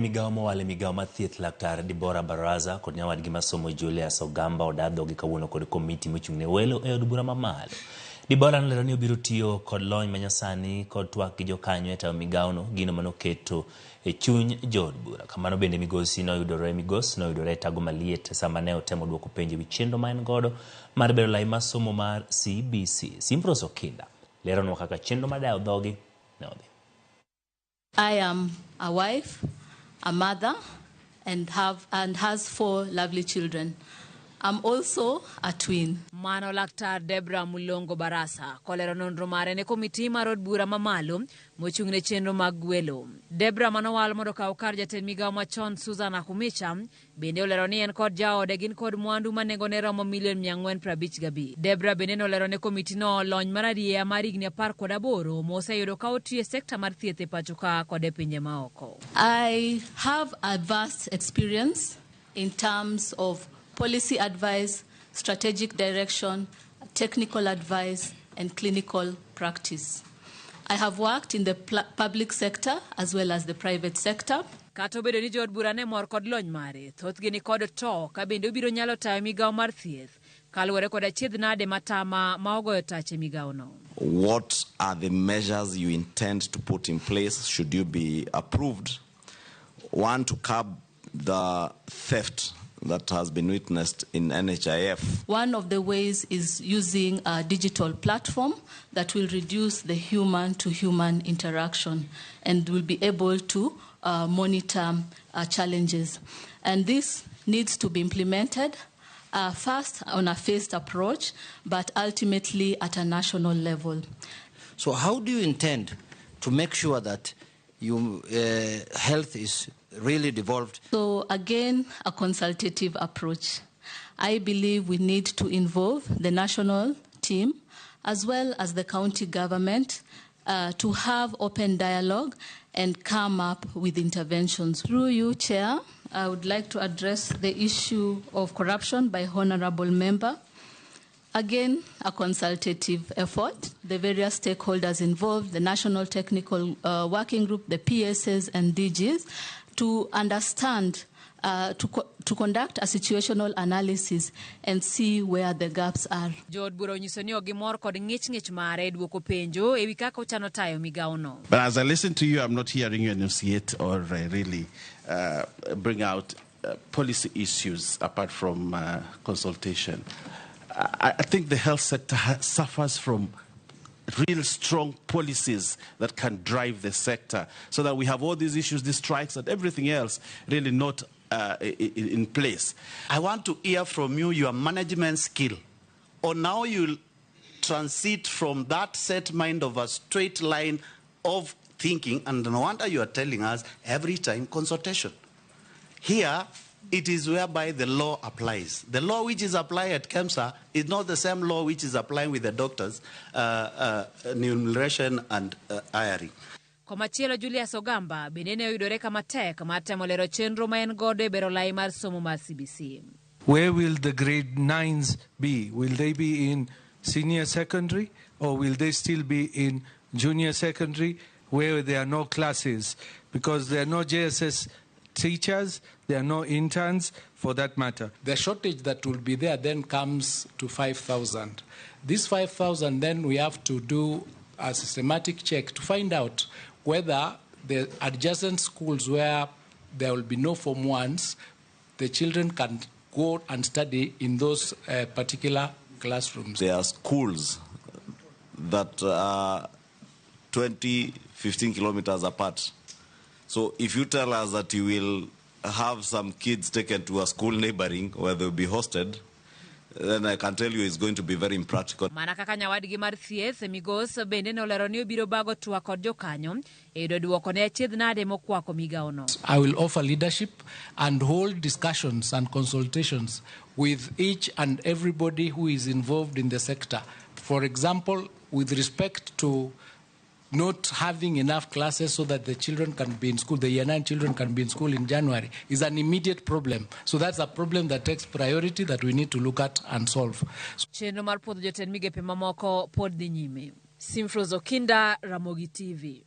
Migawo mowal e migawo mar thieth Laktar Deborah Baraza kod nyawadgi masomo Julius Ogamba oda dhogi kawuono kod komiti mochung' ne welo e od bura mamalo. Deborah nolero ni obiro tiyo kod lony manyasani kod twak gi jokanyo e tayo migawono, gino manoketo e chuny jood bura. Kamano bende migosi noyudore migos noyudore e tago maliet sama ne otemo duoko penjo ewi chenro ma en godo mar bero lai mar somo mar CBC. Simprose Okinda leronwa kaka chenro mar dayo dhogi ne odhi. I am a wife, a mother, and have and has four lovely children. I'm also a twin. Mano Laktar Debra Mulongo Barasa kolero nonro mare ne komiti mar od bura mamalo mochung' ne chenro mag gwelo. Debra manowal mondo okaw kar jatend migawo machon Susan Nakhumicha Bende olero ni en kod jaode gin kod mwandu ma nengone romo milion 455. Debra bende nolero ne komitino lony mararieya mar higni 18 moseyudo ka otiyo e sekta mar thieth e pachoka kod e pinje maoko. I have a vast experience in terms of policy advice, strategic direction, technical advice, and clinical practice. I have worked in the public sector as well as the private sector. Kata obedo ni jood bura ne mor kod lony mare, thothgi ni kod to ka bende obiro nyalo tayo migawo mar thieth kaluwore kod achiedh nade matama ma ogoyo tach e migawono. What are the measures you intend to put in place should you be approved? One, to curb the theft that has been witnessed in NHIF. One of the ways is using a digital platform that will reduce the human to human interaction and will be able to monitor challenges. And this needs to be implemented first on a phased approach, but ultimately at a national level. So how do you intend to make sure that your health is really devolved? So again, a consultative approach. I believe we need to involve the national team as well as the county government to have open dialogue and come up with interventions. Through you, Chair, I would like to address the issue of corruption by Honorable Member. Again, a consultative effort. The various stakeholders involved, the National Technical Working Group, the PSs and DGs, to understand, to conduct a situational analysis and see where the gaps are. Jood bura onyiso ni ok gimor kod ng'ich ng'ich mare e duoko penjo ewi kaka ochano tayo migawono. But as I listen to you, I'm not hearing you enunciate or really bring out policy issues apart from consultation. I think the health sector suffers from real strong policies that can drive the sector so that we have all these issues, these strikes and everything else really not in place. I want to hear from you your management skill on how you'll transit from that set mind of a straight line of thinking, and no wonder you are telling us every time consultation. Here, it is whereby the law applies. The law which is applied at KEMSA is not the same law which is applying with the doctors, enumeration and hiring. Komachielo Julius Ogamba bende ne oyudore kama tek mar temo lero chenro ma en godo e bero lai mar somo mar CBC. Where will the grade 9s be? Will they be in senior secondary or will they still be in junior secondary where there are no classes? Because there are no JSS teachers, there are no interns for that matter. The shortage that will be there then comes to 5,000. This 5,000 then we have to do a systematic check to find out whether the adjacent schools where there will be no Form 1s, the children can go and study in those particular classrooms. There are schools that are 20, 15 kilometers apart. So if you tell us that you will have some kids taken to a school neighboring where they'll be hosted, then I can tell you it's going to be very impractical. Mana kaka nyawadgi mar thieth, Migos bende nolero ni obiro bago twak kod jokanyo e yudo duoko ne achiedh nade mokwako migawono. I will offer leadership and hold discussions and consultations with each and everybody who is involved in the sector. For example, with respect to not having enough classes so that the children can be in school, the year 9 children can be in school in January, is an immediate problem. So that's a problem that takes priority that we need to look at and solve. Chenro mar puodho jotend migepe mamoko pod dhi nyime. Simfros Okinda, Ramogi TV.